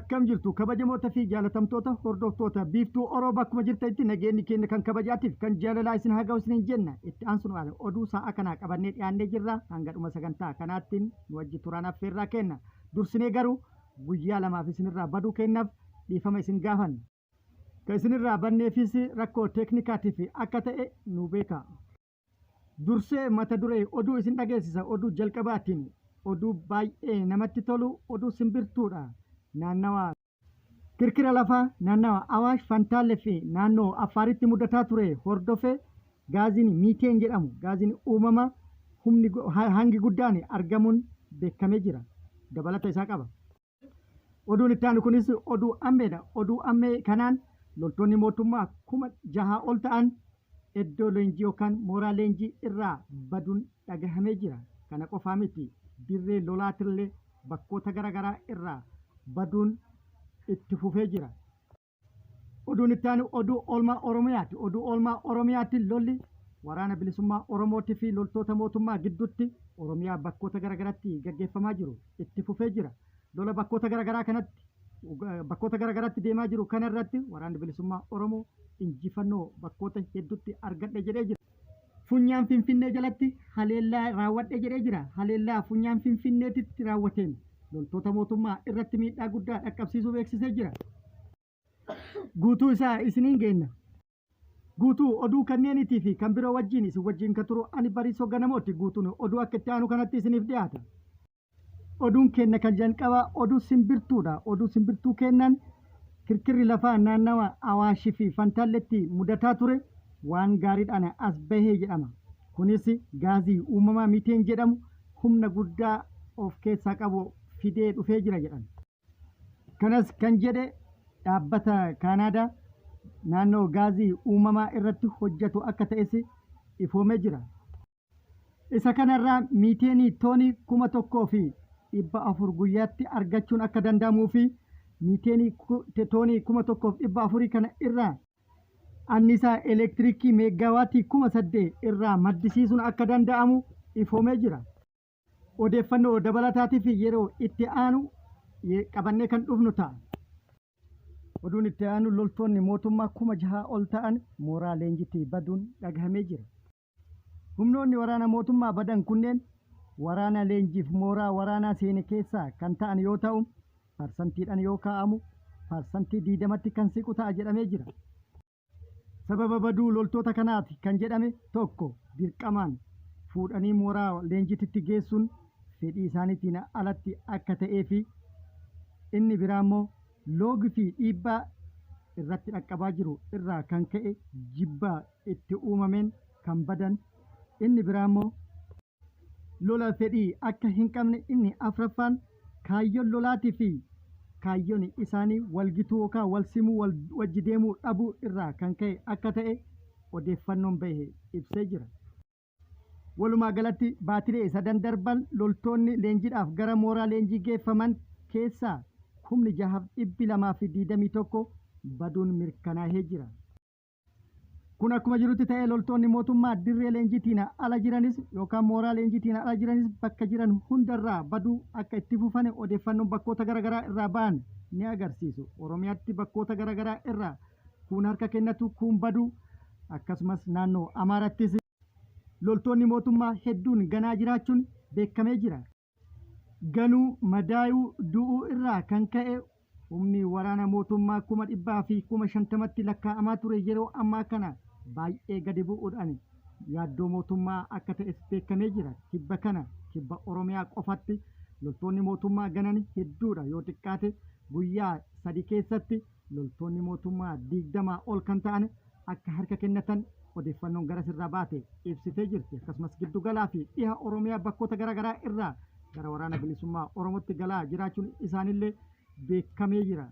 Akkam jirtu kabajamoota fi jaalatamtoota hordoftoota Biiftuu Oroo, bakkuma jirtanitti nageenyi keenya kan kabajaatiif kan jaalalaa isin haa ga'u isiniin jenna. Itti aansuudhaan oduu sa'a kanaa qabannee dhiyaannee jirra. Hanga dhuma sagantaa kanaattiin nu wajji turaan affeerraa kenna. Dursinee garuu guyyaa lamaaf isinirraa baduu kennaaf dhiifama isin gaafanna. Kan isinirraa banneefis rakkoo teeknikaatiif akka ta'e nu beeka. Dursee mata duree oduu isin dhageessisa. Oduu jalqabaatiin oduu baay'ee namatti tolu, oduu simbirtuudha. Naannawa kirkira lafaa naannawa Awaash Fantaalle fi naannoo Affaaritti mudataa ture hordofee gaaziin miiteen jedhamu, gaaziin uumamaa humni hangi guddaan argamuun beekamee jira. Dabalata isaa qaba. Oduun itti aanu kunis oduu ammeedha. Oduu ammee kanaan loltoonni mootummaa 6,000 ol ta'an iddoo leenjii yookaan mooraa leenjii irraa baduun dhagahamee jira. Kana qofaa miti, dirree lolaatillee bakkoota garaagaraa irraa baduun itti fufee jira. Oduun itti aanu oduu oolmaa Oromiyaati. Oduu oolmaa Oromiyaatti lolli waraana bilisummaa Oromootii fi loltoota mootummaa gidduutti Oromiyaa bakkoota garaagaraatti gaggeeffamaa jiru itti fufee jira. Lola bakkoota garaagaraa kanatti bakkoota garaagaraatti deemaa jiru kanarratti waraanni bilisummaa Oromoo injifannoo bakkoota hedduutti argadhe jedhee jira. Funyaan Finfinnee jalatti haleellaa raawwadhe jedhee jira. Haleellaa funyaan Finfinneetitti raawwateen loltoota mootummaa irratti miidhaa guddaa dhaqqabsiisuu beeksisee jira. Guutuu isaa isiniin geenna. Guutuu oduu kanneeniitii fi kan biroo wajjin isin wajjin kan turu ani Bariisoo Ganamooti. Guutuun oduu akka itti aanu kanatti isiniif dhiyaata. Oduun keenya kan jalqabaa oduu simbirtuudha. Oduu simbirtuu kennaan kirkirri lafaa naannawa Awaashii fi Fantaalletti mudataa ture waan gaariidhaan as bahee jedhama. Kunis gaazii uumamaa miiteen jedhamu humna guddaa of keessaa qabu fidee dhufee jira jedhan. Kanas kan jedhe dhaabbata Kaanaadaa naannoo gaazii uumamaa irratti hojjetu akka ta'es ifoomee jira. Isa kanarraa miiteenii toonii 1,400 guyyaatti argachuun akka danda'amuu fi miiteenii toonii 1,400 kana irraa anniisaa elektiriikii meeggaawaatii 8,000 irraa maddisiisuun akka danda'amu ifoomee jira. Odeeffannoo dabalataatiif yeroo itti aanu qabannee kan dhufnu ta'a. Oduun itti aanu loltoonni mootummaa 6,000 ol ta'an mooraa leenjitti baduun dhagahamee jira. Humnoonni waraana mootummaa badan kunneen waraana leenjiif mooraa waraanaa seene keessaa kan ta'an yoo ta'u, parsantiidhaan yoo kaa'amu parsantii 20tti kan siqu ta'a jedhamee jira. Sababa baduu loltoota kanaati kan jedhame tokko dirqamaan fuudhanii mooraa leenjititti geessuun fedhii isaaniitiin alatti akka ta'ee fi inni biraa immoo loogii fi dhiibbaa irratti dhaqqabaa jiru irraa kan ka'e jibbaa itti uumameen kan badan, inni biraa immoo lola fedhii akka hin qabne, inni afraffaan kaayyoon lolaatii fi kaayyoon isaanii walgituu yookaan wal simuu, wal wajji deemuu dhabuu irraa kan ka'e akka ta'e odeeffannoon bahe ibsee jira. Walumaa galatti baatilee sadan darban loltoonni leenjiidhaaf gara mooraa leenjii geeffaman keessaa 6,221 baduun mirkanaahee jira. Kun akkuma jirutti ta'ee, loltoonni mootummaa dirree leenjiitiin ala jiranis yookaan mooraa leenjiitiin ala jiranis bakka jiran hundarraa baduu akka itti fufan odeeffannoon bakkoota garaagaraa irraa ba'an ni agarsiisu. Oromiyaatti bakkoota garaagaraa irraa kuun harka kennatu, kuun baduu, akkasumas naannoo Amaarattis loltoonni mootummaa hedduun ganaa jiraachuun beekamee jira. Ganuu, madaayuu, du'uu irraa kan ka'e humni waraana mootummaa 150,000tti lakkaa'amaa ture yeroo ammaa kana baay'ee gadi bu'uudhaan yaaddoo mootummaa akka ta'es beekamee jira. Kibba kana kibba Oromiyaa qofatti loltoonni mootummaa ganan hedduudha. Yoo xiqqaate guyyaa 3 keessatti loltoonni mootummaa 20 ol kan ta'an akka harka kennatan odeeffannoon garas irraa baate ibsitee jirti. Akkasumas giddugalaa fi dhiha Oromiyaa bakkoota garaagaraa irraa gara waraana bilisummaa Oromootti galaa jiraachuun isaanillee beekamee jira.